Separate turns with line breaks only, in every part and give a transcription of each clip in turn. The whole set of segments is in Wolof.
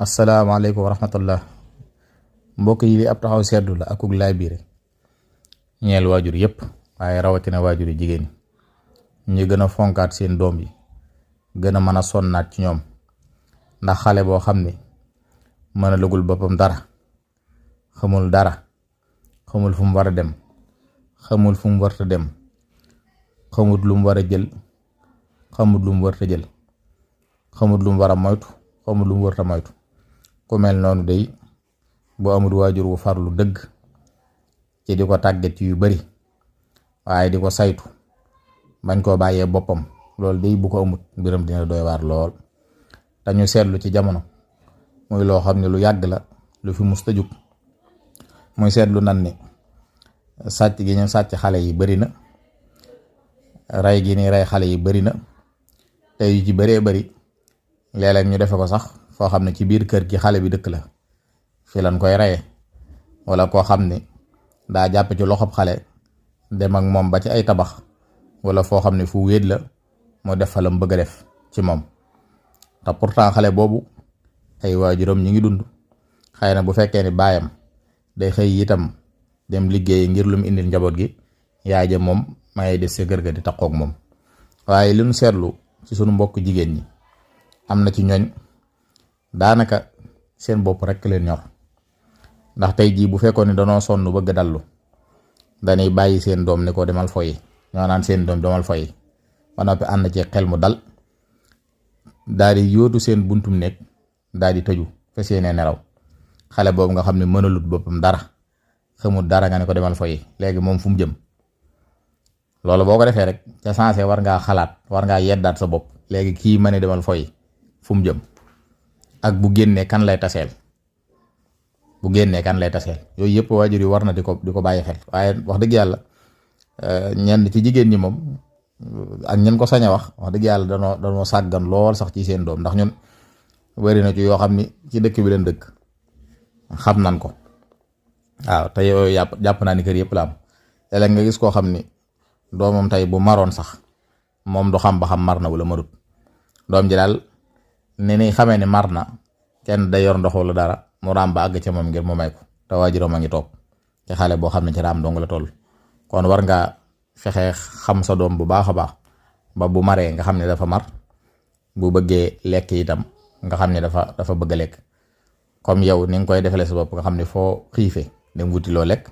asalaamaaleykum wa rahmatullah. Mbokk yi li ab taxaw seddu la akuk laay biire ñeel waajur yépp, waaye rawatina waajur yi jigéen ñi gën a fonkaat seen doom yi, gën a mën a sonnaat ci ñoom. ndax xale boo xam ne mën a lëgul boppam dara, xamul dara, xamul fu mu war a dem, xamul fu mu warta dem, xamut lu mu war a jël, xamut lu mu warta jël, xamut lu mu war a moytu, xamut lu mu warta moytu. ku mel noonu day bu amul waajur wu farlu dëgg ci di ko tàggat yu bari, waaye di ko saytu bañ koo bàyyee boppam, loolu day bu ko amut mbiram dina doy waar lool. dañu seetlu ci jamono muy loo xam ne lu yàgg la, lu fi mus tëjuk, muy seetlu nan ni sàcc gi ñu sàcc xale yi bari na, rey gi ni rey xale yi bari na, te yu ci bëree bari léeg-léeg ñu defe ko sax foo xam ne ci biir kër gi xale bi dëkk la fi lañ koy reye, wala koo xam ne daa jàpp ci loxob xale dem ak moom ba ci ay tabax, wala foo xam ne fu wéet la moo def fa lam bëgg a def ci moom. te pourtant xale boobu ay waajuram ñi ngi dund, xëy na bu fekkee ni baayam day xëy itam dem liggéey ngir lu mu indil njaboot gi, yaay ja moom may des sa kër ga di takkook moom. waaye li ñu seetlu ci sunu mbokk jigéen ñi, am na ci ñooñ daanaka seen bopp rekk leen ñor. ndax tey jii bu fekkoon ni danoo sonn bëgg dallu, dañuy bàyyi seen doom ne ko demal foyi, ñoo naan seen doom demal foyi, ba noppi ànd ci xel mu dal daal di yóotu seen buntum nekk daal di tëju fa seenee nelaw. xale boobu nga xam ne mënalut boppam dara, xamul dara, nga ne ko demal foyi, léegi moom fu mu jëm? loolu boo ko defee rek ca sensé war ngaa xalaat, war ngaa yeddaat sa bopp. léegi kii ma ne demal foyi fu mu jëm, ak bu génnee kan lay taseel, bu génnee kan lay taseel. yooyu yëpp waajur yi war na di ko bàyyi xel. waaye wax dëgg yàlla ñenn ci jigéen ñi moom ak ñen ko sañ a wax dëgg yàlla danoo sàggan lool sax ci seen doom. ndax ñun bari na ci yoo xam ni ci dëkk bi leen dëkk xam nan ko, waaw te yooyu jàpp naa ni kër yëpp la am. léeg-léeg nga gis koo xam ni doomam tey bu maroon sax moom du xam ba xam mar na wala marut. doom ji daal ni ni xamee ni mar na, kenn day yor ndox wala dara mu raam ba àgg ca moom ngir mu may ko, te waajuram a ngi toog ci xale boo xam ne ci raam dong la toll. kon war ngaa fexe xam sa doom bu baax a baax, ba bu maree nga xam ne dafa mar, bu bëggee lekk itam nga xam ne dafa bëgg a lekk. comme yow ni nga koy defalee sa bopp, nga xam ne foo xiifee dem wuti loo lekk,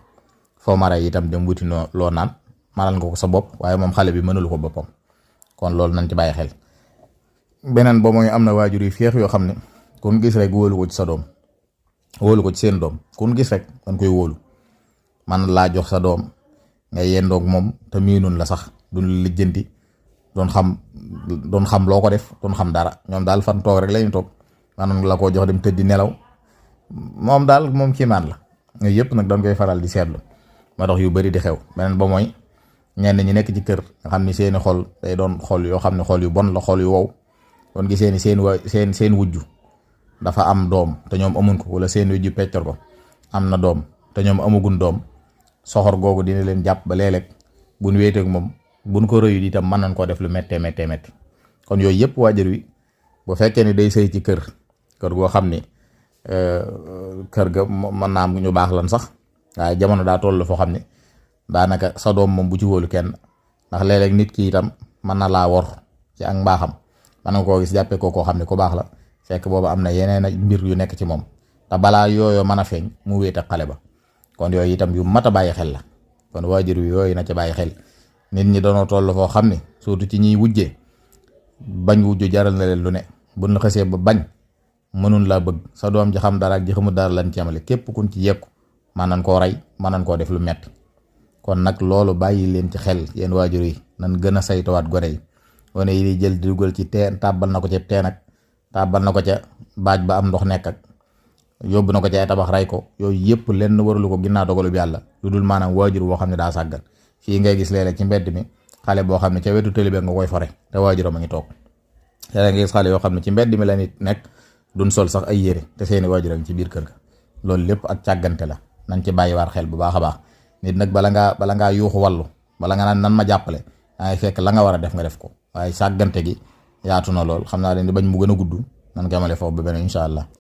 foo maree itam dem wuti loo naan, maral nga ko sa bopp, waaye moom xale bi mënulu ko boppam. kon loolu nañ ci bàyyi xel. beneen ba mooy am na waajur yu féex yoo xam ne kun gis rek wóolu ko ci sa doom, wóolu ko ci seen doom. kun gis rek dañ koy wóolu, man laa jox sa doom nga yendoog moom te miinun la sax, duñ lijjanti, doon xam loo ko def, doon xam dara. ñoom daal fan toog rek lañu toog, maanaam la koo jox dem tëddi nelaw. moom daal moom kiimaan la. yooyu yëpp nag dañ koy faral di seetlu, ma tax yu bari di xew. beneen ba mooy ñenn ñi nekk ci kër nga xam ni seeni xol day doon xol yoo xam ne xol yu bon la, xol yu wow. doon gisee ni seen wujju dafa am doom te ñoom amuñ ko, wala seen wujju peccor ko am na doom te ñoom amagun doom. soxor googu dina leen jàpp ba léeg-léeg buñ wéeteeg moom, buñ ko rëyu itam mën nañ koo def lu méttee métti. kon yooyu yëpp waajur wi bu fekkee ni day sëy ci kër goo xam ni kër ga mën naa am ñu baax lan sax, waaye jamono daa toll foo xam ne daanaka sa doom moom bu ci wóolu kenn. ndax léeg-léeg nit ki itam mën na laa wor ci ak mbaaxam, mën nga koo gis jàppee koo xam ne ku baax la, fekk boobu am na yeneen mbir yu nekk ci moom, te balaa yooyu mën a feeñ mu wéet ak xale ba. kon yooyu itam yu mat a bàyyi xel la. kon waajur wi yooyu na ci bàyyi xel. nit ñi doonoo toll foo xam ne surtout ci ñiy wujjee, bañ wujju jaral na leen lu ne. buñ la xësee ba bañ, mënun laa bëgg. sa doom ji xam dara ak ji xamul dara lañ ci amale. képp kun ci yekku mën nañ koo rey, mën nañ koo def lu metti. kon nag loolu bàyyi leen ci xel yéen waajur yi, nan gën a saytuwaat gone yi. gone yi di jël di dugal ci teen, tàbbal na ko ca teen ak tàbbal na ko ca baaj ba am ndox nekk ak yóbbu na ko ci ay tabax ray ko. yooyu yëpp lenn waralu ko ginnaaw dogalu bi yàlla, lu dul maanaam waajur boo xam ne daa sàggan. fii ngay gis léeg-léeg ci mbedd mi xale boo xam ne ca wetu tëli bi nga koy fore, te waajuram a ngi toog. léeg-léeg nga gis xale yoo xam ne ci mbedd mi la nit nekk, duñ sol sax ay yére, te seeni waajur a ngi ci biir kër ga. loolu lépp ak càggante la, nañ ci bàyyi waar xel bu baax a baax. nit nag bala ngaa yuuxu wàllu, bala nga naan nan ma jàppale, dangay fekk la nga war a def nga def ko. waaye sàggante gi yaatu na lool. xam naa leen di bañ mu gën a gudd, nan ko amale foofu ba beneen incha allah.